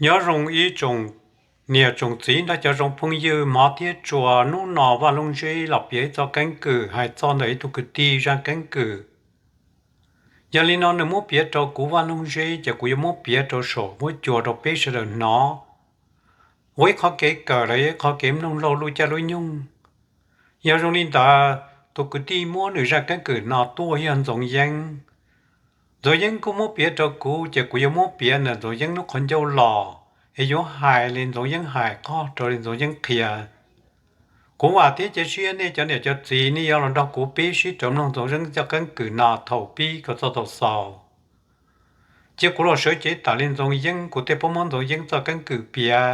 Nyob zoo ib tsoom niam tsoom txiv nrog cov zoo phooj ywg hmov thiab tshua, hnub no Vaj Looj Zeb los piav ib txoj keeb kwm hais txog ntawm ib tug kwv tij zaj keeb kwm. Yog li no nws muab piav rau kuv Vaj Looj Zeb ces kuv yuav muab piav rau saum huab cua rau peb sawv daws hnov ua ib qho kev kawm los yog ib qho kev mloog laug lub caij lub nyoog. Yog zoo li ntawd, tus kwv tij muab nws zaj keeb kwm no tuaj yog Ntxoov Yeeb. Ntxoov Yeeb kuj muab piav rau kuv ces kuv yuav muab piav ntawm Ntxoov Yeeb lub qhov ncauj los, es yuav hais li Ntxoov Yeeb hais, qhov rau li Ntxoov Yeeb qhia. Kuv vam thiab cia siab nej cov niam cov txiv nej yuav los nrog kuv pib sib raws mloog Ntxoov Yeeb zaj keeb kwm no thaum pib kom txog thaum xaus. Cia kuv los sawv cev tas li Ntxoov Yeeb, kuv thiaj paub muab Ntxoov Yeeb txoj keeb kwm piav.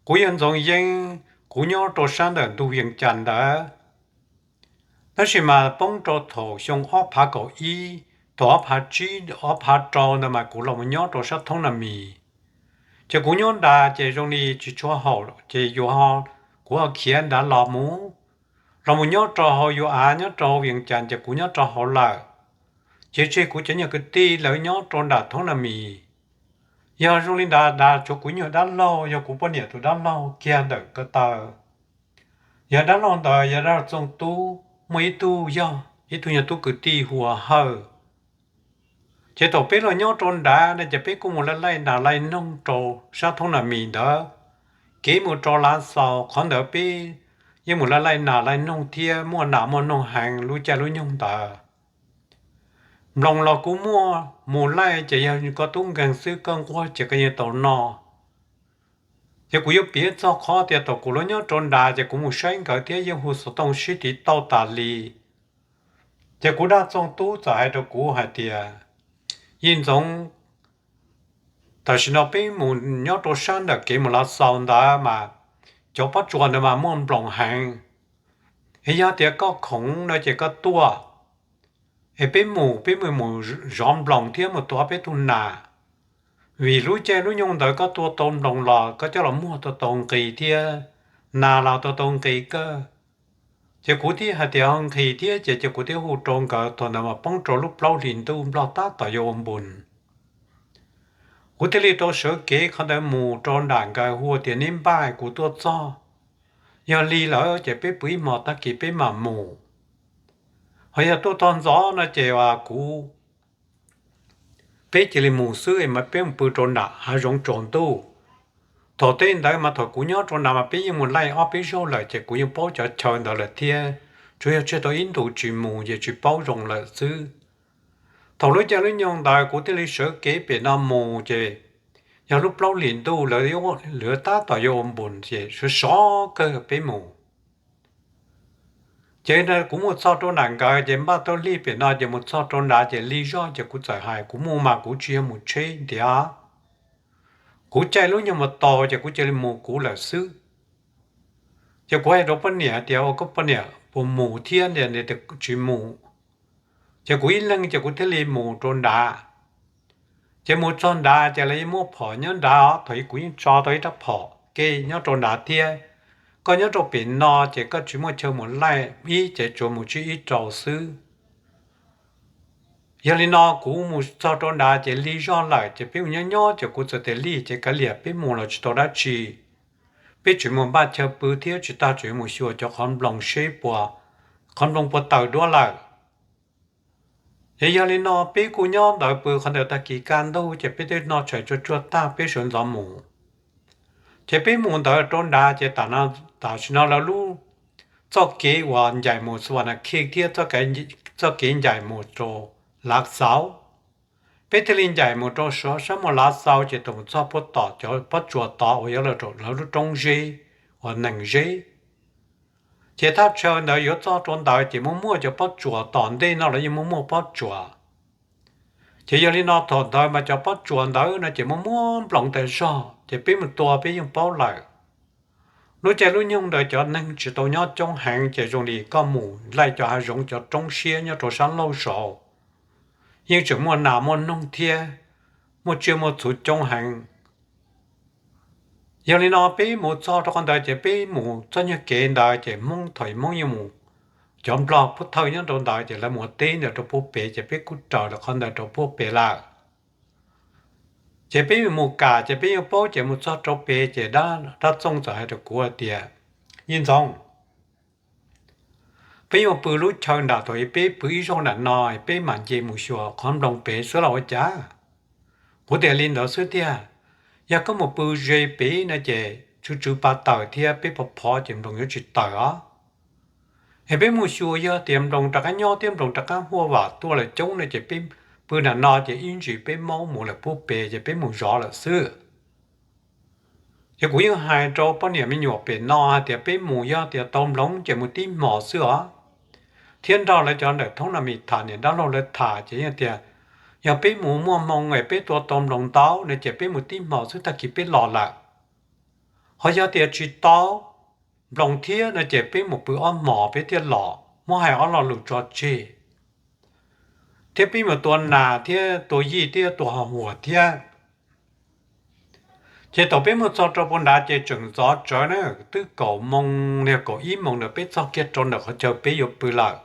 Kuv yog Ntxoov Yeeb, kuv nyob rau sab ntawm ntug Vees Cas ntawd. Tab sis mas poob rau thaum xyoo ob phav kaum ib, thaum ob phav tsib ob phav rau ntawd mas kuv los mus nyob rau sab Thoob Na Mis. Ces kuv nyob nrad ces zoo li tsis tshua haum ces yuav, kuv ho khiav nrad los mus, los mus nyob rau hauv yus av nyob rau Vees Cas ces kuv nyob rau hauv lawm. Ces tseg kuv cov nyuag kwv tij lawv nyob rau nram Thoob Na Mis. Yog zoo li ntawd nrad tshuav kuv nyuag dab laug, yog kuv poj niam tus dab laug kiag ntawm ko taw. Yog dab laug ntawd yog dab laug Txooj Tub, muaj ib tug yog ib tug nyuag tub kwv tij hu ua Hawj. Ces thaum peb los nyob rau nrad no ces peb kuj mus laij laij nas laij noog rau sab Thoob Na Mis ntawd. Kev mus rau Lav Xaus qhov ntawd peb yeej mus laij laij nas laij noog thiab muaj nas muaj noog heev lub caij lub nyoog ntawd. Nploos los kuj muaj, mus laij ces yog koj tub nkeeg xwb koj nquag ces koj yeej tau noj. Ces kuv yuav piav txog qhov tias thaum kuv los nyob rau nrad ces kuv mus saib nkawd thiab yeej hu xov tooj sib tiv tauj tas li. Ces kuv dab Txooj Tub txawm hais rau kuv hais tias, Yij Ntxoov, tam sim no peb mus nyob rau sab ntawm kev mus Lav Xaus ntawd mas cov pob tsuas ntawd mas muaj nploos heev. Es yog tias koj khoom no ces koj tuaj, es peb mus, peb mus mus zov nploos thiab mus tua peb tug nas. Vim lub caij lub nyoog ntawd koj tua tau nploos los koj coj los muag tau tau nqi thiab nas los tau tau nqi kawg. Ces kuv thiaj hais tias ho nqhis thiab ces, ces kuv thiaj hu rau nkawd thaum ntawd mas poob rau lub plaub hlis ntuj Nplog tab tom yuav ua npus. Kuv thiaj li rau sawv kev qhov ntawd mus rau nram nkawd hu tias neb npaj kuv tuaj txog. Yog li lawm ces peb pw ib hmo tag kis peb mam mus. Ho yog tuaj txog ntxov no ces kuv, peb cia li mus xwb es mas peb mus pw rau nram hav zoov tsaus ntuj. Thaum tej ntawd mas thaum kuv nyob rau nrad mas peb yeej mus laij ob peb zaug lawm ces kuv yeej paub cov chaw ntawd lawm thiab, tsuas yog tseg tau ib ntus tsis mus ces tsis paub zoo lawm xwb. Thaum lub caij lub nyoog ntawd kuv thiaj li sawv kev pem no mus ces yog lub plaub hlis ntuj lawv, lawv tab tom yuav ua npus ces sov sov kawg peb mus. Ces kuv mus txog rau nram nkawd ces npaj tau lig pem no ces mus txog rau nrad ces lig zog ces kuv txawm hais kuv mus mas kuv tsis yog mus tsheb ntiav. Kuv caij lub nyoog mus tau ces kuv cia li mus kuv lawm xwb. Ces kuv hais rau poj niam tias, Ua koj poj niam puas mus thiab? Nws tias tsis mus. Ces kuv ib leeg ces kuv thiaj li mus rau nrad. Ces mus txog nrad ces lawv yeej muaj phom nyob nrad os, thaum ub kuv yeej tso tau ib rab phom kev nyob rau nrad thiab. Koj nyob rau pem no ces koj tsis muaj chaw mus laij ib ces tsuas mus tsib ib rau xwb. Yog li no kuv mus txog rau nrad ces lig zog lawm ces peb mus nyob nyob ces kuv txawm tias lig ces kav liam peb mus los tsis tau dab tsi. Peb tseem mus npaj chaw pw thiab tsis tas tseem mus xyuas cov qhov nploos seb puas, qhov nploos puas tawm duab lawm. Ces yog li no peb kuj nyob ntawd pw qhov ntawd tag kis kaj ntug ces peb twb noj tshais tsuag tsuag tag peb sawv ntxov mus. Ces peb mus ntawd rau nrad ces tam sim no lawv lub txoj kev uas ncaim mus Xas Vas Nas Khej thiab txoj kev ncaim mus rau Lav Xaus. Peb thiaj li ncaim mus rau sab muaj Lav Xaus ces thaum mus txog puag tom cov pob tsuas tod uas yuav lawv lub roob zeb uas nees zeb. Ces thaj chaw ntawd yuav txog rau ntawd ces muaj muaj cov pob tsuas, tom ntej no los yeej muaj muaj pob tsuas. Ces yog li no thaum ntawd mas cov pob tsuas ntawd no ces muaj muaj nploos tas zog ces peb mus tua peb yeej paub lawm. Lub caij lub nyoog ntawd cov neeg tsis tau nyob coob heev ces zoo li koj mus laij cov hav zoov cov roob siab nyob rau sab laug saud yeej tseem muaj nas muaj noog thiab, muaj tsiaj muaj txhu coob heev. Yog li no peb mus txog rau qhov ntawd ces peb mus txoj nyuag kev ntawd ces Hmoob, thaum Hmoob yeej mus, cov Nplog pub thawj nyob rau ntawd ces lawv mus ua teb ntawd rau puag pem ces peb kuj raws lawv qhov ntawd rau puag pem lawm. Ces peb mus kam ces peb yuav paub ces mus txog rau pem ces dab txooj txawm hais rau kuv hais tias, Yij Ntxoov, peb yuav pw lub chaw nram thaum peb pw ib zaug nram no, peb mam nce mus xyuas qhov nploos pem xwb los ua cas? Kuv tias li ntawd xwb tiag, yog koj mus pw ze pem no ces tsw tsw pa taws thiab peb phov phov ces nploos yuav tsis tawm os. Es peb mus xyuas yog tias nploos rov qab nyob thiab nploos rov qab huaj vam tuaj lawm coob no ces pw nram no ces ib ntsis peb maub mus lawm pub pem ces peb mus zov lawm xwb. Ces kuv yeej hais rau poj niam me nyuam pem no hais tias peb mus yog tias tau nploos ces mus tib hmos xwb os, thiab nrog lawv cov ntawm thoob no mis tham niam dab laug lawv tham ces yeej tias, yog peb mus muaj hmoo es peb tua tau nploos ntau no ces peb mus tib hmos xwb tag kis peb los lawm. Ho yog tias tsis tau nploos thiab no ces peb mus pw ob hmos peb thiaj los, muab hais ob lo lus tso tseg, thiab peb mus tua nas thiab tua yij thiab tua ho huam thiab. Ces thaum peb mus txog rau puag nrad ces tseem zov tsawv na, twb kaum moo li kaum ib moo ntawd peb txog kiag rau ntawm qhov chaw peb yuav pw lawm.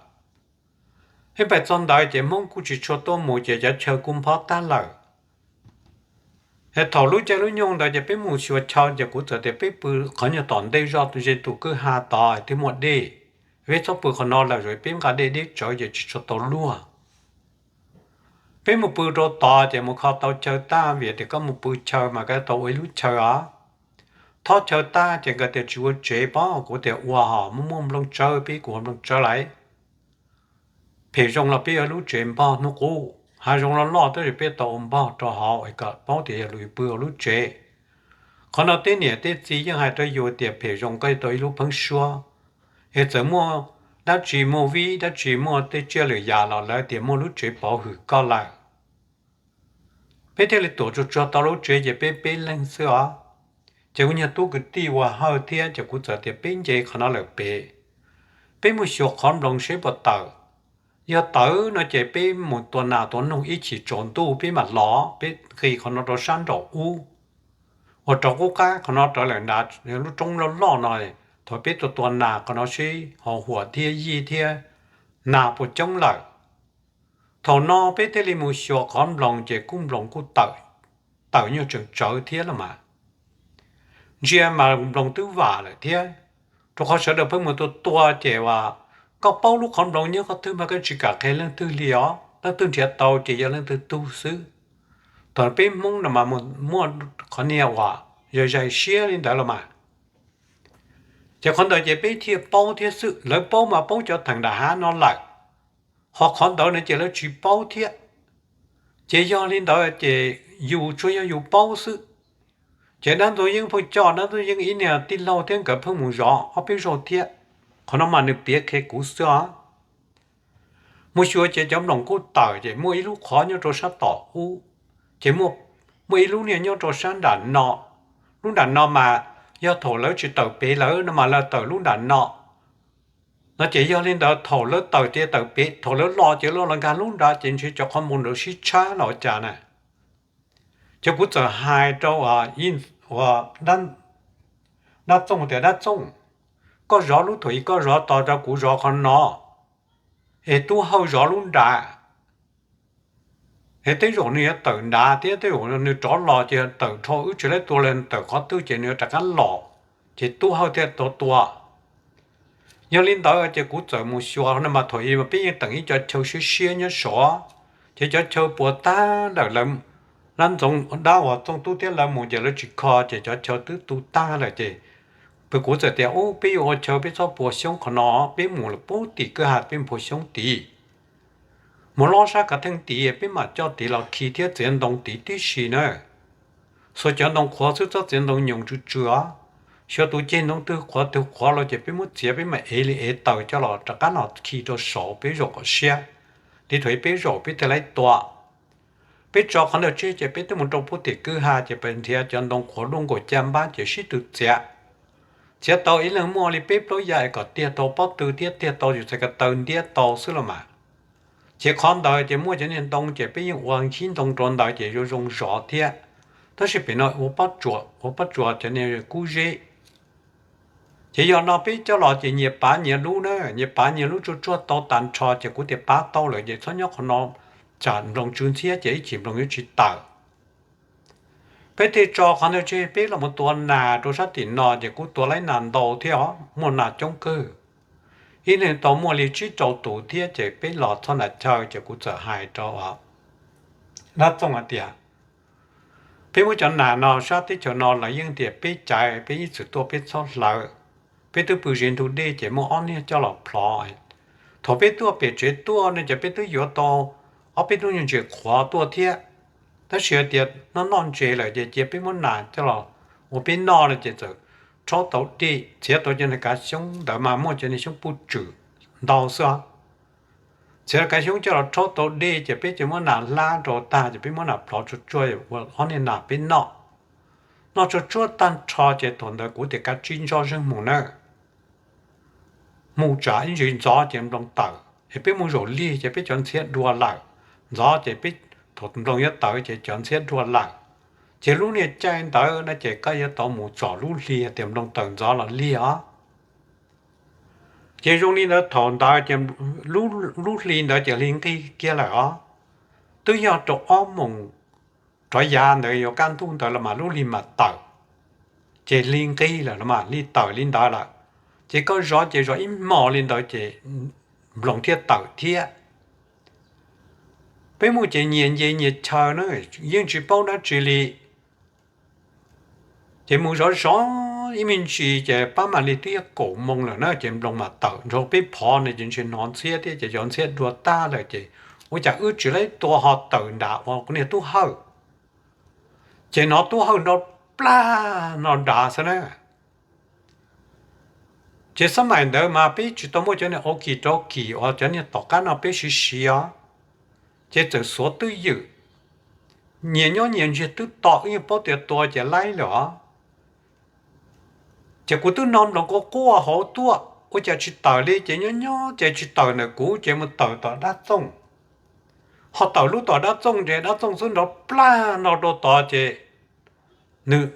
Peb pais txog ntawd ces Hmoob kuj tsis tshua tuaj mus ces cov chaw kuj nphob tag lawm. Es thaum lub caij lub nyoog ntawd ces peb mus xyuas chaw ces kuv txawm tias peb pw qhov nyuag tom ntej zoj ze tus kwj ha tod thiaj muaj dej, peb txhob pw qhov no lawm zaum peb nqa dej deb tsawv ces tsis tshua tau luag. Peb mus pw rau tod ces mus kho tau chaw tag vim tias koj mus pw chaw mas koj tau ua ib lub chaw os. Thob chaw tag ces nkawd tias tsis ua tsev pob, kuv tias ua hos muaj muaj nplooj tsawb peb kuv ua nplooj tsawb lawm. Phem zoo los peb ua lub tsev npog hnub qub, hav zoov loj loj tab sis peb tau ua npog rau hauv es kom paub tias yog lus pw ua lub tsev. Qhov no tej niam tej txiv yeej hais rau yus tias phem zoo koj tau ib lub pheeb suab, es txawm muaj dab tsi muaj vib dab tsi muaj tej tsiaj lwm yam los lawv tias muaj lub tsev pov hwm koj lawm. Peb thiaj li tuam tsuag tsuag tau lub tsev ces peb peb leeg xwb os. Ces kuv nyuag tub kwv tij ua hawj thiab ces kuv txawm tias peb nce qhov no lawm pem, peb mus xyuas qhov nploos seb puas tawm. Yog tawm no ces peb mus tua nas tua noog ib chim tsaus ntuj peb mam los, peb nqis qhov no rau sab nraum ub, uas rov qub qab qhov no rov lawm nrad lub roob loj loj no, thaum peb tua tua nas qhov no seb ho huam thiab yij thiab nas puas coob lawm. Thaum no peb thiaj li mus xyuas qhov nploos ces kuj nploos kuj tawm, tawm nyuag tseem tsawv thiab los mas. Ntsia mas nploos twb vam lawm thiab, rau qhov sawv daws pheej mus tua tua ces as, koj paub lub qhov nploos nyob qhov twg mas koj tsis kam qhia leej twg li os, leej twg nrhiav tau ces yog leej twg tug xwb. Thaum peb Hmoob no mas muaj qhov niag uas zais zais siab li ntawd los mas. Ces qhov ntawd ces peb thiaj paub thiab xwb, lawv paub mas paub cov theem nram hav no lawm, ho qhov ntawd no ces lawv tsis paub thiab. Ces yog li ntawd ces yus tsuas yog yus paub xwb. Ces dab ntxoov yeeb pheej coj dab ntxoov yeeb ib niag tij laug thiab nkawd pheej mus zov ob peb zaug thiab. Qhov no mas nws piav qhia kuv xwb os. Mus xyuas ces cov nploos kuj tawm ces muaj ib lub qhov nyob rau sab tom ub, ces muaj ib lub niag nyob rau sab nram no. Lub nram no mas yog thaum lawv tsis tawm pem lawm no mas lawv tawm lub nram no. No ces yog li ntawd thaum lawv tawm ces tawm pem, thaum lawv los ces lawv los nkag lub nrad ces ntshe cov qhov nploos ntawd sib tshab los cas na. Ces kuv txawm hais rau dab txooj tias dab txooj, koj zov lub thaum ub koj zov tos rau kuv zov qhov no, es tub hawj zov lub nrad. Es tej zaum nws yuav tawm nrad thiab tej zaum nws rov los ces tawm dhau wb tsis laib tua li, tawm qhov twg ces nws yuav rov qab los, ces tub hawj thiaj tau tua. Yog li ntawd ces kuv txawm mus xyuas no mas thaum ub mas peb yeej teem ib co chaw siab siab nyob saud, ces cov chaw puas tag lawm, lawv, dab ntxoov dab uas txooj tub thiab lawv mus ces lawv tsis kho ces cov chaw twb tu tag lawm ces, pw kuv txawm tias ub peb yuav ua chaw peb txhob pua xyoob qhov no, peb mus lawm pub tim kwj ha peb mus pua xyoob tid. Mus lob sab kav theej tid peb mam coj tid los khi thiab txiav ntoo tid tib si na. Xuas cov ntoo qhuav xwb, txhob txiav ntoo nyoos tsw tsw os. Xyov tus ceg ntoo twg qhuav twg qhuav los ces peb muab txiav peb mam ev li ev taws coj los rov qab los khi rau saud peb zaum kom siab, li thaum peb zaum peb thiaj laib tua. Peb tso qhov ntawd tseg ces peb twb mus rau pub tim kwj ha ces peb nrhiav cov ntoo qhuav luaj nkaus caj npab ces sib tw txiav. Txiav tau ib leeg muaj li peb plaub yav es kom tiag tau pob tw thiab tiag tau yus txhais ko taw ntiab tau xwb los mas. Ces qhov ntawd ces muaj cov niag ntoo ces peb yeej ua nkhib ntoo rau ntawd ces yuav zoo zov thiab. Tab sis pem no ua pob tsuas, ua pob tsuas cov niag kub zeb. Ces yog no peb coj los ces nyias pav nyias lub na, nyias pav nyias lub tsuag tsuag tau tas nrho ces kuv tias pab tau lawm ces txhob nyob qhov no, tsam nploos tsw ntxhiab ces ib chim nploos yuav tsis tawm. Peb thiaj tso qhov ntawd tseg, peb los mus tua nas rau sab tim no ces kuj tua tau nas ntau thiab os, muaj nas coob kawg. Ib leeg tau muaj li tsib rau tus thiab ces peb los txog nram chaw ces kuv txawm hais rau Dab Txooj hais tias, peb muab cov nas no sab teb chaws no lawv yeej tias peb caiv, peb ib txwm tuaj peb txhob hlawv, peb twb pw ze ntug dej ces muaj ob niag coj los plhov. Thaum peb tuaj pem tsev tuaj no ces peb twb yuav tau ob peb tug nyuag ntses qhuav tuaj thiab, tab sis hais tias noj noj ntses lawm ces cia peb muab nas coj los ua peb noj no ces txawm rhaub tau dej txiav tau cov niag kav xyoob ntawd mas muaj cov niag xyoob puj tswm ntau xwb os. Txiav kav xyoob coj los rhaub tau dej ces peb cia muab nas hlab rau tag ces peb muab nas plhov tsuag tsuag ua ob niag nas peb noj. Noj tsuag tsuag tag nrho ces thaum ntawd kuv tias kav tsij ntsoj zeeg mus na, mus tsam ib ntsis ntxov ces nploos tawm es peb mus zaum lig ces peb cov ntxhiab dua lawm. Ntxov ces peb, thaum nploos yuav tawm ces cov ntxhiab dua lawm. Ces lub niag caij ntawd no ces koj yuav tau mus txog lub hli tias nploos tawm ntxov los lig os. Ces zoo li ntawd thaum ntawd ces lub hli ntawd ces hli nqig kiag lawm os. Twb yog rau ob moos rov yav ntawd yuav kaj ntug ntawd los mas lub hli mas tawm, ces hli nqig lawm los mas li tawm li ntawd lawm. Ces koj zov ces zov ib hmos li ntawd ces nploos thiaj tawm thiab. Peb mus ces nyias nce nyias chaw na, yeej tsis paub dab tsi li. Ces mus zov zov ib me ntsis ces pab mam li twb yog kaum moos lawm na ces nploos mam tawm nrog peb phov no ces ntshe hnov ntxhiab thiab ces cov ntxhiab dua tag lawm ces ua cas wb tsis laib tua ho tawm nram uas kuv niag tub Hawj. Ces hnov tub Hawj nrov plag no nrad xwb na. Ces xab maim ntawd mas peb tsis tau muaj cov niag au kis rau kis uas cov niag tom qab no peb siv siv os. Ces txawm xuav twj ywm, nyias nyob nyias ntsiag twb to wb yeej paub tias tua ces laib lawm os. Ces kuv twb no nploos quaj quaj hauv tuaj ua cas tsis tawm li ces nyob nyob ces tsis tawm ntawm kuv ces mus tawm tom Dab Txooj. Ho tawm lub tom Dab Txooj ces Dab Txooj xub nrov plag no rau tod ces nws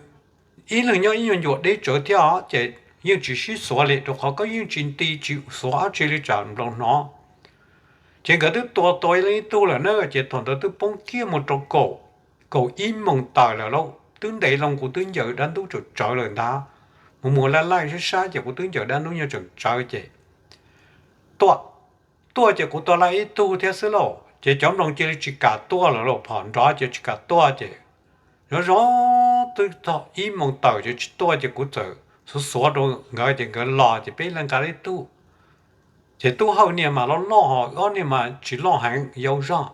ib leeg nyob ib nyuag ncua deb tsawv thiab os ces yeej tsis sib xuav li rau qhov koj yeej tsis nti tsis xuav dab tsi li tsam nploos hnov. Ces nkawd twb tua tua ib leeg ib tug lawm na ces thaum ntawd twb poob kiag mus rau kaum, kaum ib moos tawm lawm lauj, twb ntev loo kuv twb ncaws dab ntub tseem tsawv lawm ntag. Mus mus laij laij sab sab ces kuv twb ncaws dab ntub nyob tseem tsawv ces tuaj, tuaj ces kuv tua laj ib tug thiab xwb lauj ces cov nploos cia li tsis kam tuaj lawm lauj, phom nrov ces tsis kam tuaj ces zov zov twb txog ib moos tawm ces tsis tuaj ces kuv txawm xuav xuav rau nkawd ces nkawd los ces peb laj nqa ib tug. Ces tub Hawj niag mas loj loj ho ob niag mas tsis loj heev yau zog.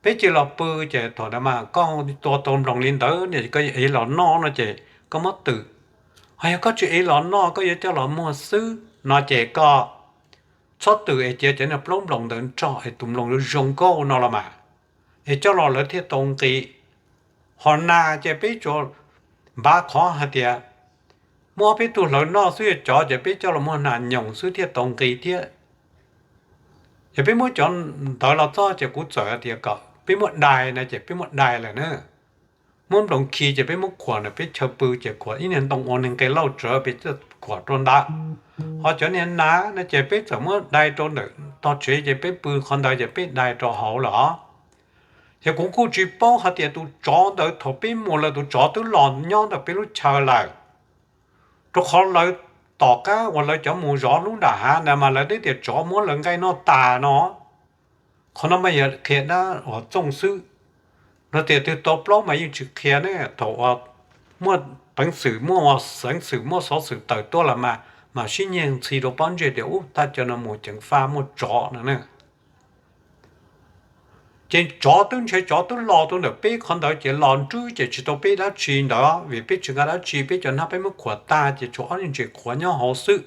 Peb cia los pw ces thaum ntawd mas koj tua tau nploos li ntawd no ces koj ev los noj no ces koj muab twm. Ho yog koj tsis ev los noj koj yuav coj los muag xwb no ces koj txhob twm es cia cov niag plaub nploos ntawd nrog es tus nploos zoo zoo nkauj no los mas, es coj los lawv thiaj tau nqi. Ho nas ces peb tsuas npav qhov hais tias muaj ob peb tug hlawv noj xwb, yog cov ces peb coj los muag nas nyoos xwb thiaj tau nqi thiab. Ces peb muab cov ntawd los txog ces kuv txawm hais tias kom peb muab dai na ces peb muab dai lawm na. Muab nploos khi ces peb muab khuam ntawm peb chaw pw ces khuam ib niag ntoo ua niag nqe lauj tsawv peb khuam rau ntawd. Ho cov niag nas no ces peb txawm muab dai rau ntawm tog tsev ces peb pw qhov ntawd ces peb dai rau hauv lawm os. Ces kuv kuj tsis paub hais tias tus tsov ntawd thaum peb mus lawm tus tsov twb los nyob ntawm peb lub chaw lawm. Rau qhov lawv tom qab uas lawv cov mus zov lub nram hav ntawd mas lawv twb tias tsov muab lawv nqaij noj tas no. Qhov no mas yog qhia dab uas Txooj xwb, no tias twg tau plaub mas yeej tsis qhia ne. Thaum uas muaj peev xwm muaj uas xeev xwm muaj xov xwm tawm tuaj lawm mas, mas sib nyiag ntxhi rau pob ntseg tias ub thaj chaw no mus ceev faj muaj tsov no ne. Ces tsov twb ntshe tsov twb los rau ntawm peb qhov ntawd ces los nrwb ces tsis tau peb dab tsi ntawd vim peb tsis nqa dab tsi, peb cov hnab peb muab khuam tag ces tshuav ob niag ntses qhuav nyob hauv xwb.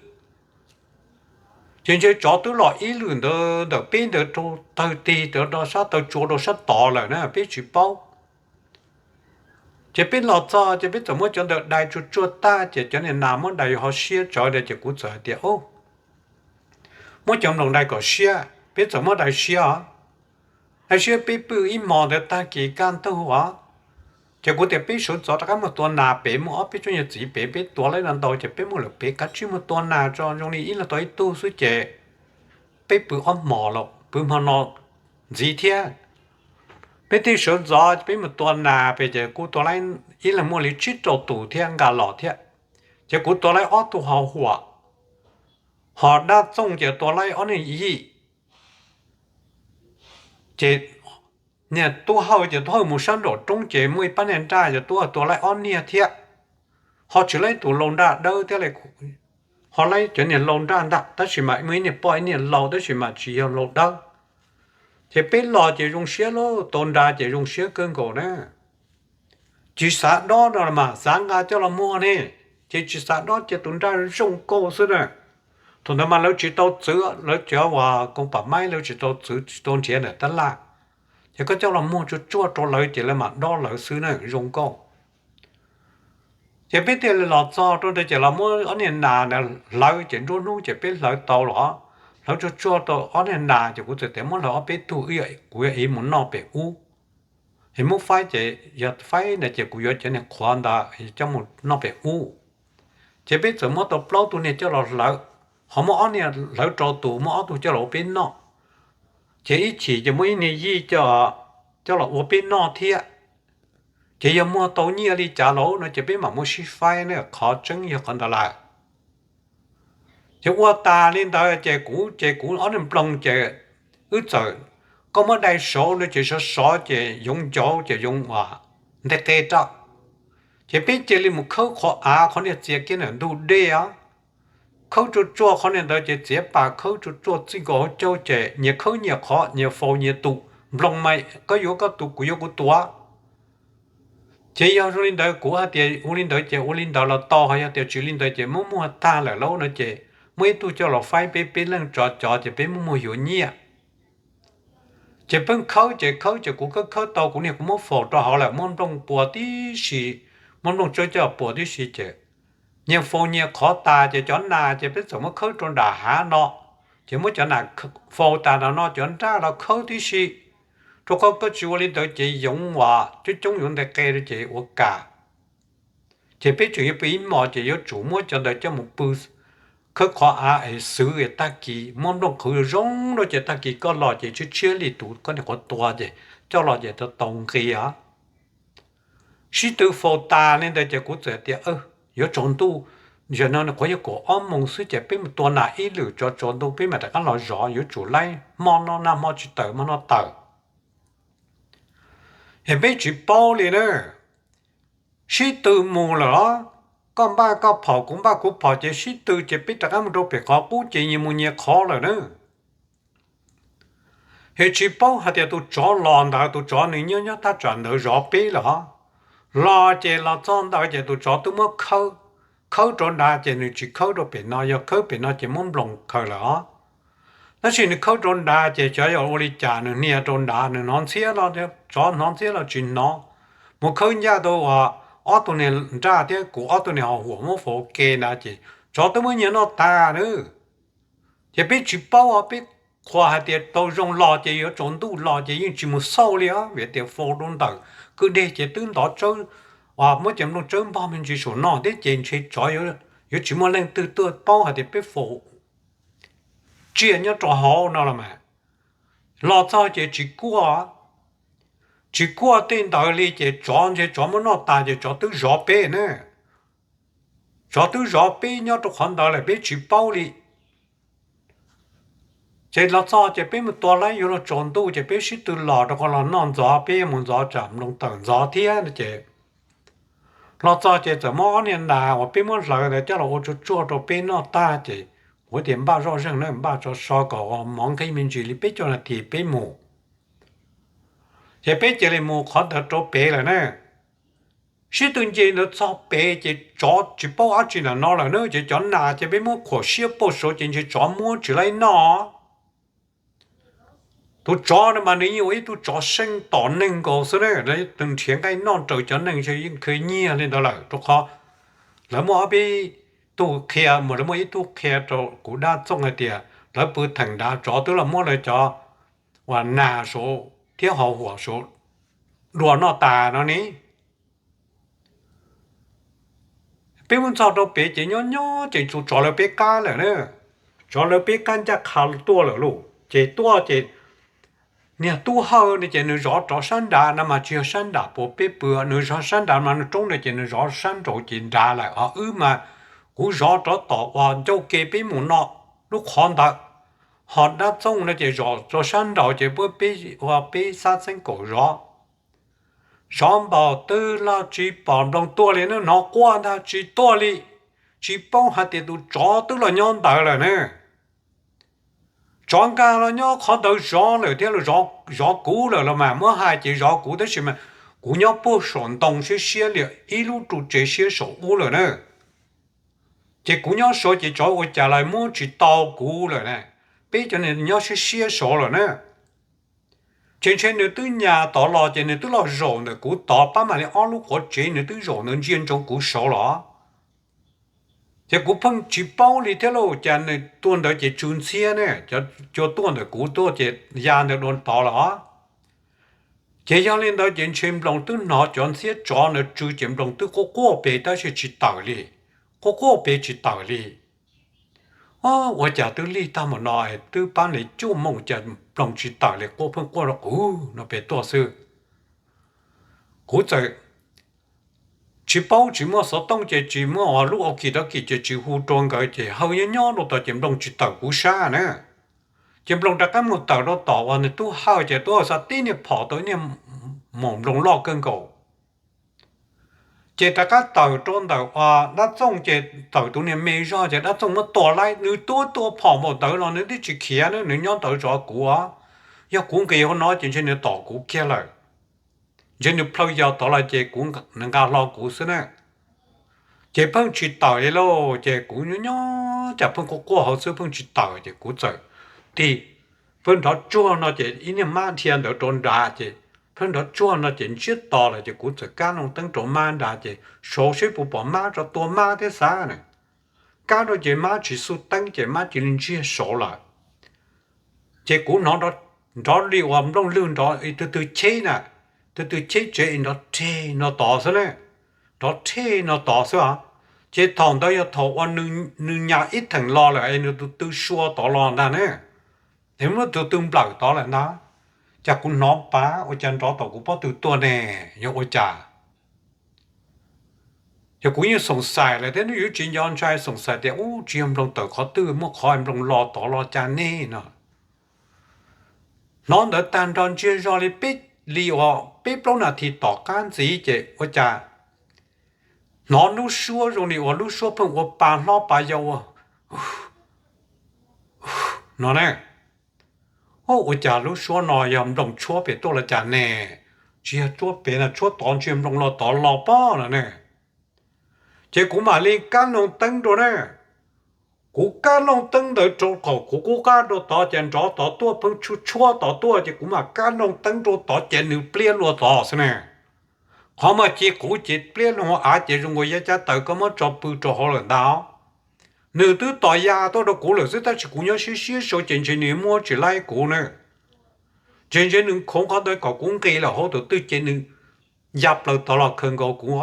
Ces ntshe tsov twb los ib lwm ntawd ntawm peb ntawd rau tawg tig rau sab taw tsua rau sab tod lawm na peb tsis paub. Ces peb los txog ces peb txawm muab cov ntawd dai tsuag tsuag tag ces cov niag nas muab dai ho siab tsawv ces kuv txawm hais tias, muab cov nploos dai kom siab, peb txawm muab dai siab os. Dai siab peb pw ib hmos ntawd tag kis kaj ntug os. Ces kuv tias peb sawv ntxov rov qab mus tua nas pem, muaj ob peb tsob nyuag txiv pem, peb tua lawm ntau ces peb mus lawm pem kav tsij mus tua nas tso, zoo li ib leeg tua ib tug xwb ces peb pw ob hmos lawm, pw hmo no ntxiv thiab. Peb thiaj sawv ntxov peb mus tua nas pem ces kuv tua laib, ib leeg muaj li tsib rau tus thiab nqa los thiab. Ces kuv tua laib ob tug hau huam, ho dab txooj ces tua laib ob niag yij. Ces niag tub Hawj ces tub Hawj mus sab nraum roob ces muaj ib pab niag nraj ces tub Hawj tua laib ob niag thiab. Ho tsis laib tus lau nraj dawb thiab li, ho laib cov niag lau nraj ntag tab sis mas muaj ib niag poj ib niag lau tab sis mas tsis yog lau dawb. Ces peb los ces zoo siab lauj, tau nra ces zoo siab kawg nkaus na. Tsis xav dob no mas xav nqa coj los muag ne, ces tsis xav dob ces tus nraj zoo nkauj xwb na. Thaum ntawd mas lawv tsis tau txwv, lawv cov uas koom pam maib lawv tsis tau txwv tsis tau nrhiav ntawm tab laj. Ces koj coj los muag tsuag tsuag rau lawv ces lawv mam dob lawv xwb na, zoo nkauj. Ces peb thiaj li los txog rau ntawd ces los muab ob niag nas ntawd hlawv ces nruab hnub ces peb hlawv tau los, hlawv tsuag tsuag tau ob niag nas ces kuv txawm tias muab hlawv ob peb tug, kuv yuav ev mus noj pem ub. Es muab faib ces yog faib ntawd ces kuv yuav cov niag qhuav ntawd coj mus noj pem ub. Ces peb txawm muab tau plaub tug niag coj los hlawv, ho muab ob niag hlawv rau tus, muab ob tug coj los ua peb noj. Ces ib chim ces muab ib niag yij coj los ua peb noj thiab. Ces yog muag tau nyiaj li cas lauj no ces peb mam muab sib faib na, qhov tseeb yog qhov ntawd lawm. Ces ua tas li ntawd ces kuv, ces kuv ob niag nploog ces wb txawm, koj muab dai saud no ces sov sov ces yoov ncauv ces yoov ua nteg qe rau. Ces peb cia li mus khawb qhov av qhov niag txias kiag ntawm ntug dej os. Khawb tsuag tsuag qhov niag ntawd ces txiav pas khawb tsuag tsuag txij nkaus hauv caug ces nyias khawb nyias qhov, nyias faus nyias tus, nploog mas koj yuav koj tus kuv yuav kuv tus. Ces yog zoo li ntawd kuv hais tias ua li ntawd ces ua li ntawd los tau, ho yog tias tsis li ntawd ces muab muag tag lawm lauj no ces muab ib tug coj los faib peb, peb leeg tso cov ces peb muab muag yuav nyiaj. Ces pheej khawb ces khawb ces kuv khawb khawb tau kuv niag kuv muab faus rau hauv lawm, muab nplooj pua tib si, muab nplooj tsawb coj pua tib si ces nyias faus nyias qhov tas ces cov nas ces peb txawm muab khawb rau nram hav no, ces muab cov nas faus tas nram no cov nraj los khawb tib si, rau qhov koj tsis ua li ntawd ces yoov uas coob coob yoov nteg qe rau ces ua kam. Ces peb tseem yuav pw ib hmos ces yuav tsum muab cov ntawd coj mus pw khawb qhov av es xwv es tag kis muab nplooj qhwv zoo no ces tag kis koj los ces tshiab tshiab li tus koj niag qhuav tua ces coj los ces tau tau nqi os. Sib tw faus tas li ntawd ces kuv txawm tias yuav tsaus ntuj, zaum no nws qhuav yog kaum ob moos xwb ces peb mus tua nas ib lwm tso tsaus ntuj peb mam rov qab los zov, yuav tsum laib hmo no nag hmo tsis tawm hmo no tawm. Es peb tsis paub li na, sib tw mus lawm os, koj npaj koj phom kuv npaj kuv phom ces sib tw ces peb rov qab mus rau pem qhov qub ces nyias mus nyias qhov lawm na. Es tsis paub hais tias tus tsov los ntawd, tus tsov nws nyob nyob thaj tsam ntawd zov peb lawm os. Los ces los txog ntawd ces tus tsov twb muab khawb, khawb rau nrad ces nws tsis khawb rau pem no, yog khawb pem no ces muab nploos khaws lawm os. Tab sis nws khawb rau nrad ces xyov yog ua li cas nws hnia rau nrad, nws hnov ntxhiab los, tsov hnov ntxhiab los tsis hnov, mus khawb ncaj tau uas ob tug niag nraj thiab kuv ob tug niag ho huam muab faus ke nrad ces tsov twb muab nyiag noj tas na. Ces peb tsis paub, peb qhuas hais tias tau zoo los ces yuav tsaus ntuj los ces yeej tsis mus xauj li os, vim tias faus rau ntawm kwj deg ces twb ntov tsawb, muab cov nplooj tsawb npog me ntsis saum no thiab ces ntshe tsov yuav tsis muaj leej twg tuaj paub hais tias peb faus tsiaj nyob rau hauv no los mas. Los txog ces tsis kuaj, tsis kuaj tej ntawd li ces tsov ntshe tsov muab noj tas ces tsov twb zov peb na. Tsov twb zov peb nyob rau qhov ntawd lawm peb tsis paub li. Ces los txog ces peb mus tua laib yuav luag tsaus ntuj ces peb sib tw los rau qhov los noj ntxov, peb yuav mus ntxov tsam nploos tawm ntxov thiab no ces los txog ces txawm muab ob niag nas uas peb muab hlawv ntawd coj los ua tsuag tsuag rau peb noj tag ces kuv tias npaj zoj zeeg na, npaj tso so kom mov nqig me ntsis li peb caug nas this peb mus. Ces peb cia li mus qhov ntawd rau pem lawm na. Sib tw nce ntawd txog pem ces tsov tsis paub dab tsi ntawm no lawm na, ces cov nas ces peb muab khuam siab pauj saud ces ntshe tsov muab tsis laib noj. Tus tsov no mas nws yeej ua ib tug tsov seej tom neeg nkaus xwb na, nrhiav nqaij noj raws cov neeg yeej khwv nyiag li ntawd lawm, rau qhov lawv muaj ob peb tug qhia, lawv muaj ib tug qhia rau kuv dab txooj hais tias lawv pw theem nrad tsov twb los muab lawv cov uas nas saud thiab ho huam saud dua noj tas no ne. Peb mus txog rau pem ces nyob nyob ces tus tsov lawv peb qab lawm na, tsov lawv peb qab ncaj qha tuaj lawm lauj, ces tuaj ces niag tub hawj no ces nws zov rov sab nrad no mas tsis yog sab nram puas peb pw, nws zov sab nrad mas nws roob no ces nws zov sab nraud ces nrad lawm. Ho wb mas kuv zov rov tom uas ncauj ke peb mus no lub qhov ntawd. Ho dab txooj no ces zov rau sab nraud ces peb ua peb xab txheeb kaum zov. Zov npaum twg los tsis pom nploos tuaj li, nws hnov quaj ntag tsis tuaj li. Tsis paub hais tias tus tsov twb los nyob ntawd lawm ne. Tsov nkag los nyob qhov ntawd zov lawm thiab, zov kuv lawm los mas muab hais ces zov kuv, tab sis mas kuv nyob puag saum ntoo siab siab li ib lub ru tsev siab saum ub lawm na. Ces kuv nyob saud ces tsov ua cas los muab tsis tau kuv lawm na. Peb cov nyob siab siab saud lawm na. Ces ntshe nws twb nyas tod los ces nws twb los zaum ntawm kuv tod pab mam li ob lub quav tsev, nws twb zaum ntawd ntsia ntsoov kuv saud los. Ces kuv pheej tsis paub li thiab lauj, cas nws tuaj ntawd ces tsw ntxhiab ne, cov cua tuaj ntawm kuv tuaj ces ya ntawd dua tod los. Ces yog li ntawd ces ntshe nploos twb hnov cov ntxhiab tsov ntawd tsw ces nploos twb quaj quaj pes tab sis tsis tawm li, quaj quaj pes tsis tawm li. Ua cas twb lig tag mus no twb pab li cuaj moos cas nploos tsis tawm li, quaj pheej quaj rau kuv no pes tuaj xwb. Kuv txawm tsis paub, tsis muaj xov tooj ces tsis muaj lub au kis dab kis ces tsis hu rau nkawd ces hawj nyob nyob rau tod ces nploos tsis tawm kuv sab na. Ces nploos rov qab mus tawm rau tom uas nws tub hawj ces tub hawj xa tib niag phom tau ib niag maum nploos loj kawg nkaus. Ces rov qab tawm rau ntawm uas dab txooj ces tawm tus niag me zog ces dab txooj muab tua laib, nws tua tua phom npaum ntawd los nws twb tsis khiav na, nws nyob ntawd zov kuv. Yog kuv nqis hauv no ces ntshe nws tom kuv kiag lawm. Ntshe nws plhaw yog tod los ces kuv, nws nqa hlo kuv xwb na. Ces pheej tsis tawm li lauj, ces kuv nyob nyob cas pheej quaj quaj hauv xwb pheej tsis tawm ces kuv txawm tig, pheej nrov tsuag no ces ib niag mab dhia ntawd rau nrad ces pheej nrov tsuag no ces ntsiab to lawm ces kuv txawm kab loo teeb rau mab nrad ces saud seb puas pom mab tso tua mab thiab xav na. Kab rau ces mab tsis xu teeb ces mab cia li ntsiag saud lawm. Ces kuv hnov nrov li uas nplooj lwg nrov tus twg cheb na, tus twg cheb tsev nrov reg no tod xwb na, nrov reg no tod xwb os. Ces thaum ntawd yog thaum uas nws nyas ib theem los lawm es nws tus tw sua tod los ntag ne, es muab tus tw nplawm tod lawm ntag. Cas kuv hnov pav ua cas nrov tom kuv pob tw tuaj ne, yog ua cas? Yog kuv yeej xoom xais lawm thiab, nws yuav tsis nco ntshai, xoom xais tias ub tsis yog nplooj tawm qhov twg, muaj qhov nplooj los tod los cas ne no. Hnov ntawd tag nrho ntsiag zog li peb, li uas peb plaub nas this tom qab ntxiv ces ua cas hnov lub suab zoo li uas lub suab pheej ua pa hlob pa yau ua no ne. Ua cas lub suab no yog nplooj tshuab pem tuaj los cas ne? Tsis yog tshuab pem no, tshuab tod ntshe nplooj los tod los pob no ne. Ces kuv mam li kab loo teeb rau na. Kuv kab loo teeb ntawd rau qaum kuv qub qab rau tod ces nrov tod tuaj, pheej tshuab tod tuaj ces kuv mam kab loo teeb rau tod ces nws pliab luag tod xwb na. Qhov muag ci quv ces pliab luag hauv av ces zoo nkaus yav cav taws koj muab tso pw rau hauv lawm ntag. Nws twb tos ya tuaj rau kuv lawm xwb tab sis kuv nyob siab siab sau ces ntshe nws muab tsis laib kuv na. Ntshe ntshe nws khoov qhov ntawd kom kuv nqis lawm hauv tus twg ces nws ya plaws tod los khaws nkaus kuv.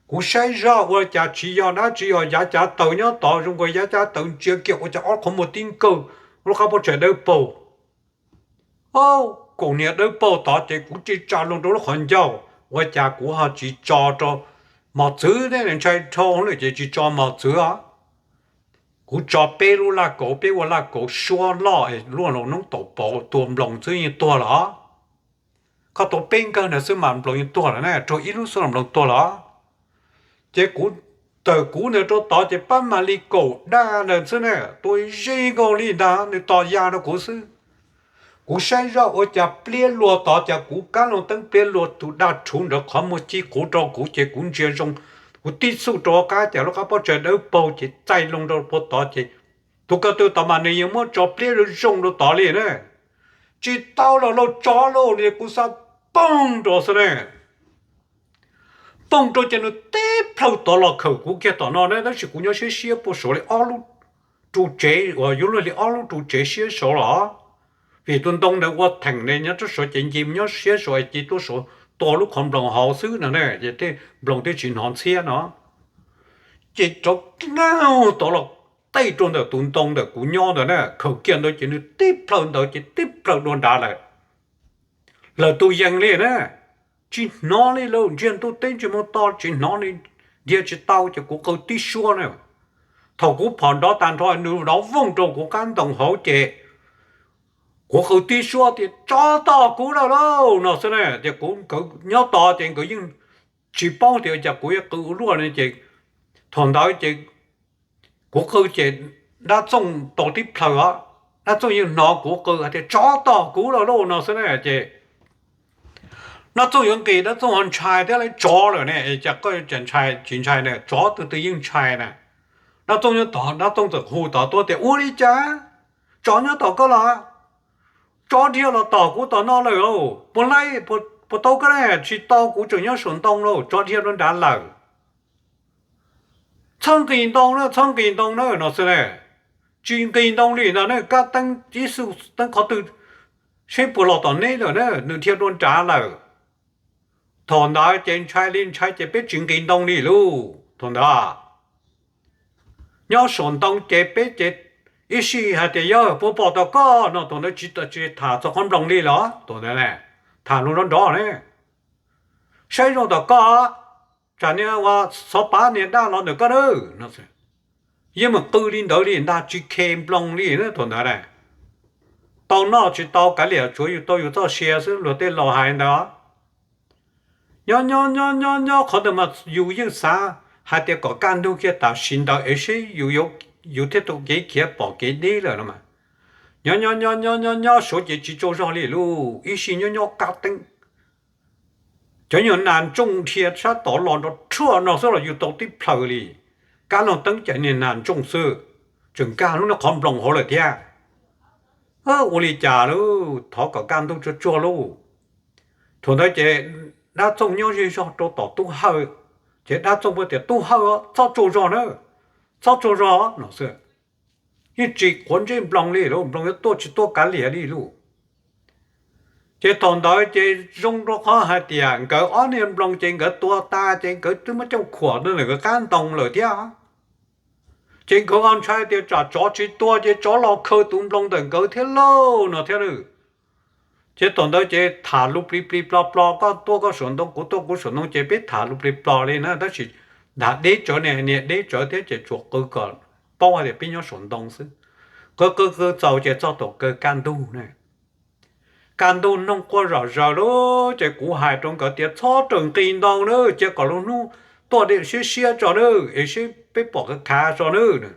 Kuv saib zoj ua cas tsis yog dab tsi, yog yav cav taws nyob tod, zoo nkaus yav cav taws ntsia kiag ua cas ob qhov muag tib nkawg, lub qab pob tsaig dawb paug. Kaum niag dawb paug tod ces kuv cia tsa loo rau lub qhov ncauj, ua cas kuv ho tsis tso rau mos txwv thiab, ntshai dhau lawm ces tsis tso mos txwv. Kuv tso peb lub laj kauv, peb ua laj kauv suab loj, lub noob taum pauv tua nploos xwb yeej tuag lawm. Koj tua peb nkawg ntawd xwb mas nploos yeej tuag lawm na, raug ib lub xwb los nploos tuag lawm. Ces kuv tawm kuv ntawd rau tod ces pab mam li kaum daj ntawd xwb na, tua ze nkaus li ntag, nws tos ya rau kuv xwb. Kuv saib zoj ua cas pliab luag tod, cas kuv kab loo teeb pliab luag tus daj rhuv ntawd qhov muag ci quv rau kuv ces kuv ntsia zoo, kuv tib xuj rau qab cas lub qab pob tsaig dawb paug ces txaij loo rau puag tod ces tus ko tw tod mas nws yeej muab tso pliab zoo zoo rau tod li na. Tsis tau los lauj, tso lauj, kuv xav poog rau xwb ne. Poog rau ces nws tib plhaw tod los khawm kuv kiag tom no na, tab sis kuv nyob siab siab puag saud li ob lub ru tsev uas yuav luag li ob lub ru tsev siab saud los. Vim tus ntoo ntawd ua theem ne, nyob rau saud ces nce nyob siab saud ces tuaj saud tua lub qhov nploos hauv xwb no na, ces tej nploos thiaj tsis hnov ntxhiab no. Ces rov naug tod los tej rau ntawm tus ntoo ntawm kuv nyob ntawd na, khawm kiag ntawd ces nws tib plhaw ntawd ces tib plhaw dua nrad lawm. lawm tus yees li na, tsis hnov li lawm, ntsiag ntuj teb ntsiag moos to tsis hnov li, dhia tsis tau ces kuv qw tib suab na. Thaum kuv phom nrov tas nrho nws nrov vooj rau kuv qab ntoo hauv ces kuv qw tib suab tias tsov tom kuv lawm lauj no xwb na. Ces kuv, nkawd nyob tod ces nkawd yeej tsis paub tias cas kuv yuav qw ua luaj no ces thaum ntawd ces kuv qw ces dab txooj tau tib plhaws os, dab txooj yeej hnov kuv qw hais tias tsov tom kuv lawm lauj no xwb na. Ces dab txooj yuav nqis, dab txooj ho ntshai thiab, lawv tsov lawm ne, cas koj tsis ntshai na, tsov twg twg yeej ntshai na. Dab txooj nyob tod, dab txooj txawm hu tod tuaj tias ua li cas, tsov nyob tom koj los? Tsov dhia los tom kuv tom no lawm lauj, puas laib, puas tau koj ne? Tsis tau, kuv tseem nyob saum ntoo lauj, tsov dhia rau nrad lawm. Txhob nqis ntoo na, txhob nqis ntoo na no xwb na. Tsis nqis ntoo li ntag na, kab teeb ib xu teeb qhov twg seb puas los tom neb lawm na, nws dhia rau nrad lawm. Thaum ntawd ces ntshai li ntshai ces peb tsis nqis ntoo li lauj. Thaum ntawd nyob saum ntoo ces peb ces ib sij hais tias yog puas pom tom koj no, thaum ntawd tsis, tsis tham txog qhov nploos li los thaum ntawd tham lus nrov nrov ne, saib zoo tom koj, tsam niag ua xov pav niag daj los ntawm koj na no. Yeej mus qw li ntawd li ntag, tsis khe nploos li na thaum ntawd na. Tau noj tsis tau kav liam, tsuav yus tau yus txoj sia xwb, luag tej laus hais ntawd. Nyob nyob nyob nyob nyob qhov ntawd mas yus yeej xav hais tias kom kaj ntug kiag tam sim ntawd es seb yus thiaj tau kev khiav pom kev deb lawm no mas. Nyob nyob nyob nyob nyob nyob suav ces tsis tsaug zog li lauj, ib sij nyob nyob kab teeb cov nyuag nas ntsooj dhia sab tod los nrov rhuaj no xwb los yus tau tib plhaws li. Kab loog teeb ces niag nas ntsooj xwb, tseem nkag lub niag qhov nploos hauv lawm thiab. Ua li cas lauj, thov kom kaj ntug tsuag tsuag lauj. Thaum ntawd ces dab txooj nyob zej zog rau tom tub hawj, ces dab txooj tias tub hawj, txhob tsaug zog na, txhob tsaug zog no xwb. Yeej tsis quav ntsej nploos li lauj, nploos yuav tuaj tsis tuaj kav liam li lauj. Ces thaum ntawd ces zoo rau qhov hais tias nkawd ob niag nploos ces nkawd tua tas ces nkawd twb muab coj khuam rau ntawm nkawd qab ntoo lawm thiab. Ces nkawd ho ntshai tias tsam tsov tsis tua ces tsov los khaws tus nploos ntawm nkawd thiab lauj no thiab. Ces thaum ntawd ces tham lus plig plig plo plo, koj tuaj koj saum ntoo, kuv tuaj kuv saum ntoo, ces peb tham lus plig plo li na, tab sis nrad deb tsawv, niag deb tsawv thiab ces tsuas qw kom paub hais tias peb nyob saum ntoo xwb. Qw qw qw txaus ces txog thaum kawg kaj ntug na. Kaj ntug noog quaj zom zaws lauj, ces kuv hais rau nkawd tias txhob rawm nqis ntoo na, cia kom lub hnub tuaj deb siab siab tso na, es seb peb pom khav khav tso na.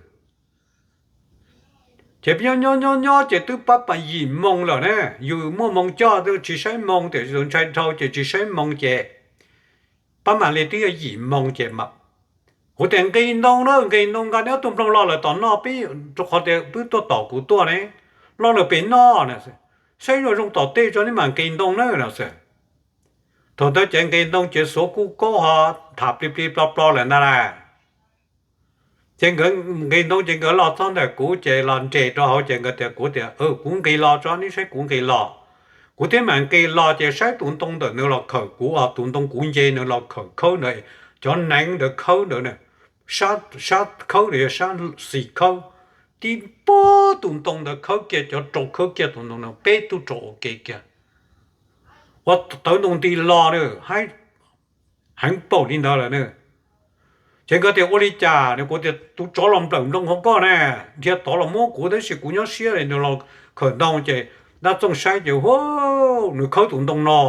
Ces nyob nyob nyob nyob ces twb pab pam yim moo lawm na, yus muaj moo coj tsis saib moo, tiam sis ntshai dhau ces tsis saib moo ces pab mam li twb yog yim moo ces kuv tias nqis ntoo na, nqis ntoo nqa neb ob tug nploos los lawm tom no peb, rau qhov tias twb tuaj tom kuv tuaj ne, los lawm pem no na, saib zoo zoo tom tej tso neb mam nqis ntoo na no xwb. Thaum ntawd ces nqis ntoo ces xuav kuj kaub ho tham plig plig plo plo lawm ntag lauj. Ces nkawd nqis ntoo ces nkawd los txog ntawm kuv ces los nres rau hauv ces nkawd tias, kuv tias kuv nqis los tso, neb saib kuv nqis los. Kuv thiaj mam nqis los ces saib tus ntoo ntawm nws los khawm kuv, tus ntoo kuv nce nws los khawm khawb ntawd, cov neev ntawd khawb ntawd, sab khawb ntawd yog sab xis khawb, tib puag tus ntoo ntawd khawb kiag, cov rau khawb kiag tus ntoo ntawd peb tug rau ua ke kiag. Ua tawv ntoo nti los na, heev paum li ntawd lawm na. Ces nkawd tias ua li cas, kuv tias tus tsov los nplawm nploos hauv koj na, dhia tod los muab kuv tab sis kuv nyob siab li, nws los khawm ntoo ces dab txooj saib ces hu, nws khawb tus ntoo no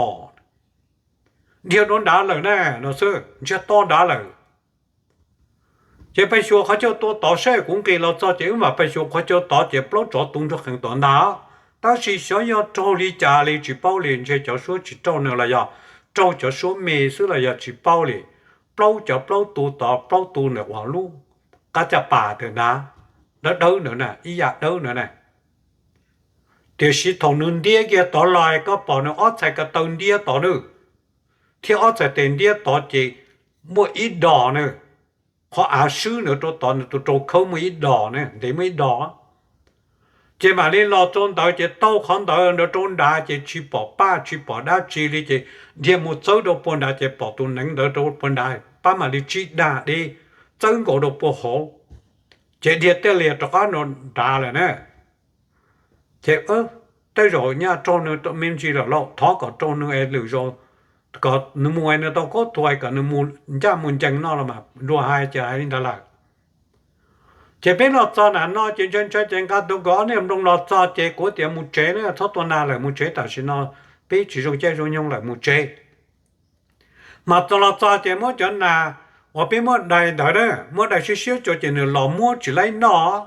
dhia rau nrad lawm na no xwb, ntsiag to nrad lawm. Ces pais xyuas qhov chaw tua tod saib, kuv nqis los txog ces wb mam pais xyuas qhov chaw tod ces plaub tsov tu nrog qees tod ntag. Tab sis xyov yog raug li cas li tsis paub li, ntshe cov suab tsis raug nws los yog raug cov suab me xwb los yog tsis paub li. Plaub cov plaub tu tod, plaub tu ntawm uas lub qab caj pas ntawd ntag, dawb dawb ntawd na, ib yam dawb ntawd na. Tiam sis thaum nws ntiab kiag tod los koj pom nws ob txhais ko taw ntiab tod na, thiab ob txhais tes ntiab tod ces muaj ib dos na, qhov av swb ntawd rau tod nws tus rau khawb muaj ib dos na, ntev muaj ib dos. Ces mam li los rau ntawd ces taug qhov ntawd ntawd rau nrad ces tsis pom paj tsis pom dab tsi li ces dhia mus txawb rau puag nrad ces pom tus neev ntawd rau puag nrad, pab mam li tsib dag deb txawb nkaus rau puag hauv, ces dhia tiaj lias rov qab nrad lawm na. Ces tej zaum nyaj raug nws me ntsis lawm lauj, thov kom raug nws es lwm zaus kom nws mus es nws tau khaub thuas kom nws mus ncaj mus ncees no los mas dua hais ces hais li ntawd lawm. Ces peb los txog nram no ces ntshai ntshai ces nqa tus nkawd ob niag nploos los txog ces kuv tias mus tsev na, txhob tua nas lawm, mus tsev tam sim no peb tsis zoo caij zoo nyoog lawm, mus tsev. Mas txog los txog ces muab cov nas uas peb muab dai ntawd na, muab dai siab siab tso ces nws los muab tsis laib noj.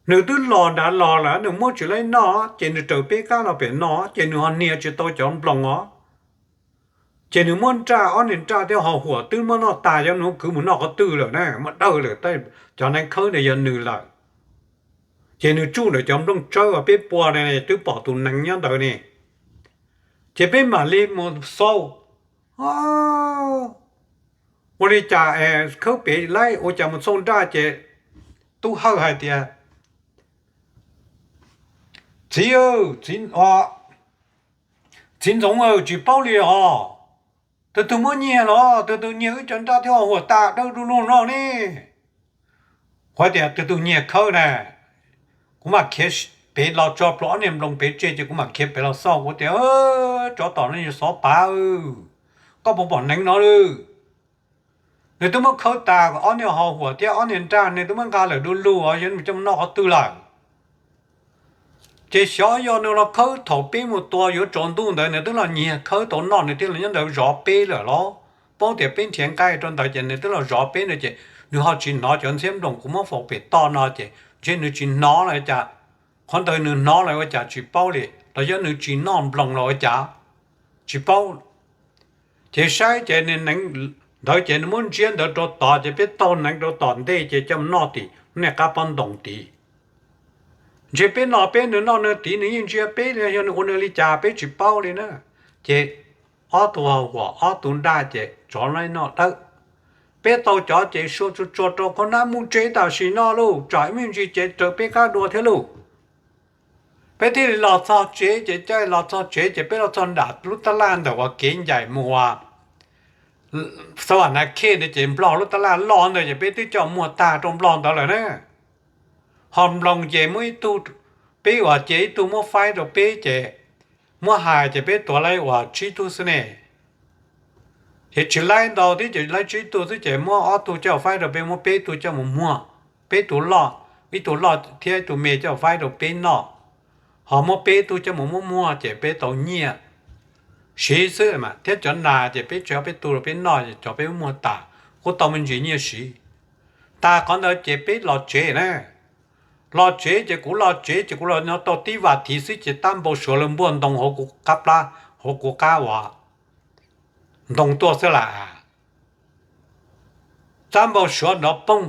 Nws twb los nrad los lawm nws muab tsis laib noj ces nws raws peb qab los pem no ces nws ho hnia tsis tau cov nploos os. Ces nws muab nraj, ob niag nraj thiab ho huam twb muab noj tag, yog nws kwv mus noj qhov twg lawm na, muab dawj lawm, cov neev khawb ntawd yog nws lawm. Ces nws tsuj ntawm cov nplooj tsawb uas peb pua ne, twb pom tus neev nyob ntawd ne. Ces peb mam li mus xauj, ua li cas khawb pem laib, ua cas mus xauj nraj ces Tub Hawj hais tias, Txiv, txiv Ntxoov, tsis paub li os, tus twg muab nyiag los, tus twg nyiag wb cov nraj thiab ho huam tas dawb du lug no ne? Kuv tias, Tus twg nyiag khawb na? Kuv mam khiav pem los tso pluas ob niag nploos pem tseg ces kuv mam khiav pem los xauj. Kuv tias, Tsov tom no yog xov pav, koj puas pom neev no lawm? Nws twb muab khawb tas ob niag ho huam thiab ob niag nraj, nws twb muab nqa lawm du lug os, yog nws coj mus noj qhov twg lawm? Ces xyov yog nws los khawb thaum peb mus tua yuav tsaus ntuj ntawd, nws twb los nyiag khawb tau noj, nws thiaj li nyob ntawd zov peb lawm los? Paub tias peb nrhiav nqaij rau ntawd ces nws twb los zov peb ntawd ces nws ho tsis hnov cov ntxhiab nploos kuv muab faus pem toj no ces ntshe nws tsis hnov los cas. Qhov ntawd nws hnov los ua cas tsis paub li, los yog nws tsis noj nploos los ua cas tsis paub. Ces saib ces neev ntawd ces nws muab ntsiab ntawd rau tod ces peb taug neev rau tom ntej ces coj mus noj tim niag qab pob ntoos tid. Ntshe peb noj peb, nws noj nws tid, nws yeej ntsia peb li, yog nws ua nws li cas peb tsis paub li na. Ces ob tug ho huam ob tug nraj ces tsov laib noj dawb. Peb tau cov ces sua tsuag tsuag rau qhov nab mus tsev tam sim no lauj, tsam ib me ntsis ces raws peb qab dua thiab lauj. Peb thiaj li los txog tsev ces caij los txog tsev ces peb los txog nram lub tab laj ntawm uas kev ncaim mus uas Xav Vam Nas Khej ntawd ces nplog lub tab laj loj ntawd ces peb twb coj muag tag rau nplog ntawd lawm na. Ho nploos ces muab ib tug, peb uas cia ib tug muab faib rau peb ces muab hais ces peb tuav laib uas tsib tug xwb ne. Ces tsis laib ntau thiab ces laib tsib tug xwb ces muab ob tug coj faib rau peb, muab peb tug coj mus muag, peb tug loj, ib tug loj thiab ib tug me coj faib rau peb noj. Ho muab peb tug coj mus muab muag ces peb tau nyiaj siv xwb mas, thiab cov nas ces peb tsis, peb tu rau peb noj, cov peb muag tas kuj tau me ntsis nyiaj siv. Tas qhov ntawd ces peb los tsev na. Los tsev ces kuv los tsev ces kuv los nyob tau tib vas thiv xwb ces tab npau suav lawv npuaj ntoo hauv kuv qab plab, hauv kuv qab uas ntoo tuaj xwb las. Tab npau suav nrov poog,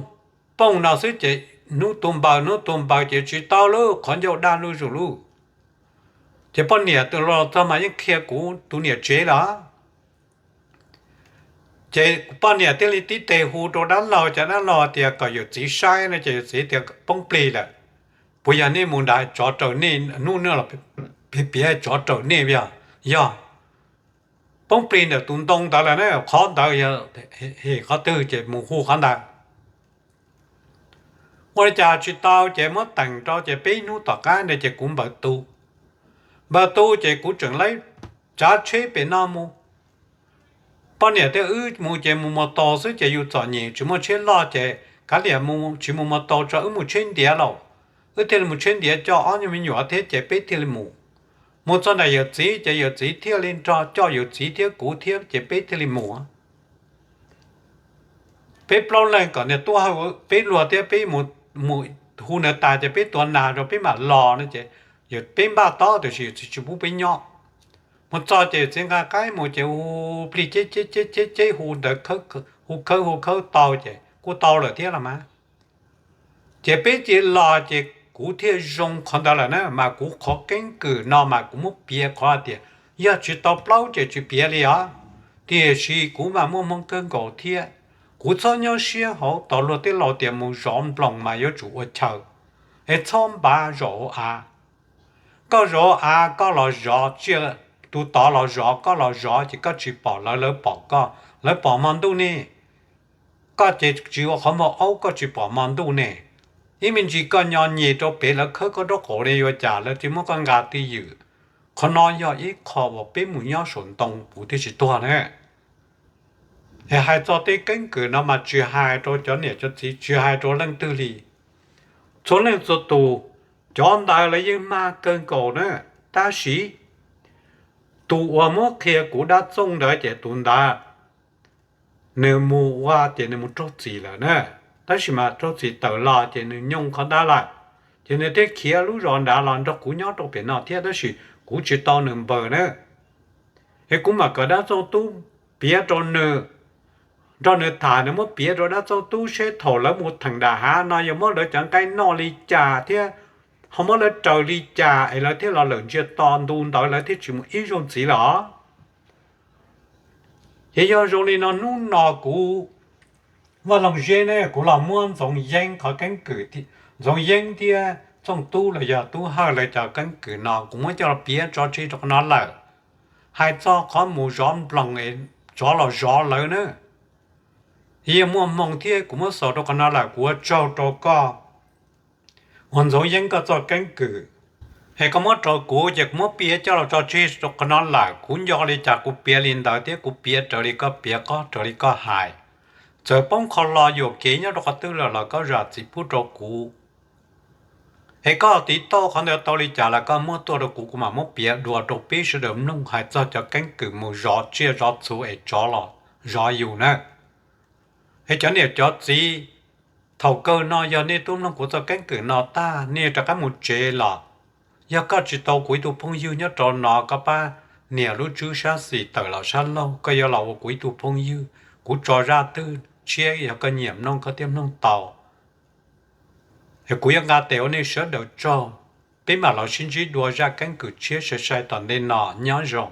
poog no xwb ces hnub tus npaws hnub tus npaws ces tsis tau lub qhov ncauj daj luj zus lub. Ces poj niam tus los txog mas yeej qhia kuv tus niam tsev los. Ces poj niam thiaj li tib teg hu rau dab laug, ces dab laug tias kom yawm txiv saib no ces yawm txiv tias poob plig lawm. Puas yog nej mus nrad tsov raws nej, hnub no los piav tsov raws nej, yog poob plig ntawm tus ntoo ntawd lawm na, qhov ntawd yog qhov twg ces mus hu qhov ntawd. Ua li cas tsis tau ces muab teem rau ces peb hnub tom qab ntawd ces kuv npawg tu, npawg tu ces kuv tseem laib tsav tsheb pem no mus. Poj niam thiab wb mus ces mus mos taus xwb ces yus txom nyem tsis muaj tsheb loj ces kav liam mus tsis mus mos taus tso, wb mus tsheb ntiav lauj. Wb thiaj li mus tsheb ntiav coj ob nyuag me nyuam thiab ces peb thiaj li mus. Mus txog nram yawm txiv ces yawm txiv thiaj li nrog coj yawm txiv thiab kuv thiab ces peb thiaj li mus. Peb plaub leeg kom niag tub hawj peb luag thiab peb mus hu nws tas ces peb tuav nas rau peb mam los no ces peb npaj tob tiam sis yawm txiv tsis pub peb nyob. Mus txog ces yawm txiv nqa qaib mus ces hu plig ceb ceb ceb ceb hu ntawd, hu khawb hu khawb tau ces kuj tau lawm thiab los mas. Ces peb cia los ces kuv thiaj zoo qhov ntawd lawm na, mas kuv qhov keeb kwm no mas kuv muab piav qhov hais tias yog tsis tau plaub ces tsis piav li os. Tiam sis kuv mas muaj hmoo kawg nkaus thiab. Kuv txhob nyob siab hauv, tos luag tej laus tias mus zov nploos mas yuav tsum ua chaw, es txhob npav zov hauv av. Koj zov hauv av koj los zov, tsiaj tus tod los zov koj los zov ces koj tsis pom lawv, lawv pom koj, lawv pom hmo ntuj ne. Koj ces tsis ua qhov muag aub koj tsis pom hmo ntuj ne. Ib me ntsis koj nyo nyem rau pem lawv khawb koj nraub qaum li yuav cas lawv thiaj muab koj nqa twj ywm. Qhov no yog ib qho uas peb mus nyob saum ntoo kuv thiaj tsis tuag na. Es hais txog tej keeb kwm no mas tsis hais rau cov niam cov txiv, tsis hais rau leej twg li. Txhua leej txhua tus, cov ntawd lawv yeej mag kawg nkaus na, tab sis tus uas muab qhia kuv dab txooj ntawd ces tus ntawd nws mus ua ces nws mus raug txim lawm na, tab sis mas raug txim tawm los ces nws nyoo qhov ntawd lawm, ces nws thiaj khiav lub zos nrad los nrog kuv nyob rau pem no thiab, tab sis kuv tsis tau nws npawg na. Es kuv mam kom dab txooj tub piav rau nws, nrog nws tham, nws muab piav rau dab txooj tub seb thaum lawv mus theem nram hav no yog muab lawv cov nqaij noj li cas thiab ho muab lawv raws li cas es lawv thiaj los lawm ntsia to ntu ntawd lawv thiaj tsis mus ib zaug ntxiv los. Ces yog zoo li no hnub no kuv Vaj Loog Zeb ne, kuv los muab Ntxoov Yeeb qhov keeb kwm, Ntxoov Yeeb thiab Txooj Tub los yog Tub Hawj lawv cov keeb kwm no kuv muab coj los piav tso tseg rau qhov no lawm. Hais txog qhov mus zov nploos es tsov los zov lawv na, yog muaj hmoo thiab kuv muab xaus rau qhov no lawm, kuv ua tsaug rau koj uas Ntxoov Yeeb koj txoj keeb kwm. Es koj muab rau kuv ces kuv muab piav coj los tso tseg rau qhov no lawm, kuv nco li cas kuv piav li ntawd thiab kuv piav raws li koj piav, qoj raws li koj hais. Txawm poob qho lo yuam kev nyob rau qhov twg lawm los koj zam txim pub rau kuv. Es koj tiv tauj qhov ntawd tau li cas los koj muab tuaj rau kuv, kuv mam muab piav dua rau peb sawv daws mloog hais txog cov keeb kwm mus zov tsiaj zov txhu es tsov los zov yus na. Es cov niam cov txiv, thaum kawg no yog nej twb mloog kuv txoj keeb kwm no tag nej rov qab mus tsev los, yog koj tsis tau kuv ib tug phooj ywg nyob rau no koj pab nias lub tswb sab xis tawm los sab laug, koj yuav los ua kuv ib tug phooj ywg, kuv tso zaj twg tshiab yog koj nyiam mloog koj thiaj mloog tau. Es kuv yuav nqa tes ua nej sawv daws tsaug, peb mam los sib ntsib dua zaj keeb kwm tshiab sai sai tom ntej no, nyob zoo.